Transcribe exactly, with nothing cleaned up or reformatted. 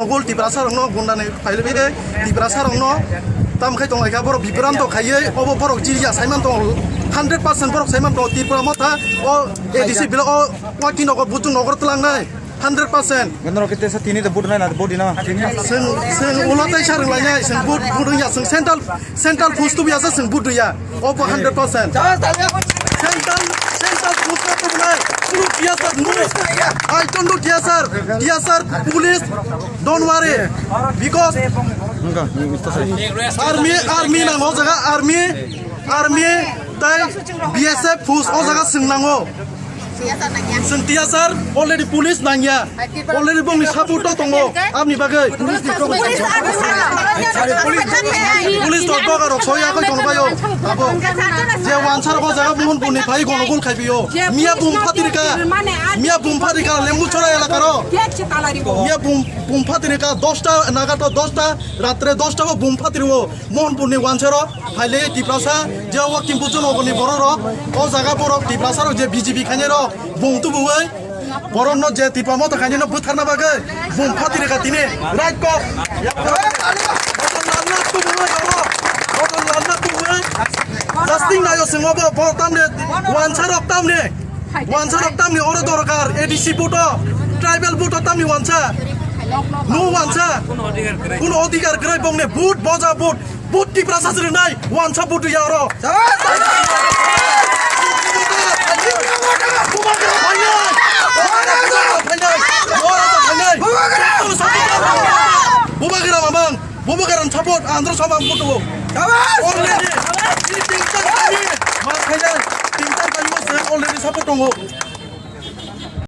Nogol Tiprasa rokno gundani phailwi de, Tiprasa rokno tam khai tong laikha, borok bibranto khaiwi obo borok chiriya saiman tong, hundred percent borok saiman tong, Tripura motha o A D C bila o waki nogo butung nogor tlangnai, hundred percent. Gandro kete sa tini de budnai na budi na. Seng, seng ulo tai sarung lainai, seng bud, budung ya, seng central, central force tu ya sa seng budu ya. Obo hundred percent. Central, central force tu bunai. Suru T S R, no. I don't do T S R. T S R, police, don't worry. Because army, army nango jaga, army, army, tai B S F force o jaga seng nango. Seng T S R already police nangya. Already bongni support to tongo. Amni bagwi. Police to doga rok soya koi tono bayo. Abo. Je wansar bo jaga Mohanpur ni phai gonogol khai biyo. Miya bum phatirika. Miya bum phatirika lembu chora elaka ro. Miya bum, bum phatirika dosta naga to dosta ratre dosta bo bum phatiriwo. Mohanpur ni wansaro phaile Tiprasa je o Waktim Bujo nogor ni borok rok o jaga borok Tiprasa rok je B J P khainai rok bung tubuwi borok no je Tipra motha khainai no bwtharna bagwi bung phatiri kha tini right kok. Bodo lalna tubuwi abo. Bodo lalna tubuwi. Jasting nayo swngo bo, bo tamni wansarok tamni. Wansarok tamni oro dorkar, A D C buto, tribal buto tamni wansa. No wansa. Kuno odhikar kwrwi bongni but, boja but, but Tiprasa srinai, wansa but ya oro. Bubagra phainai. Bubagra phainai. Bubagra phainai. Bubagra mamang. Bubagra support, andro sabang buto. Already. Tingtang kami. Ma phainai. Tingtang kami already support tongo.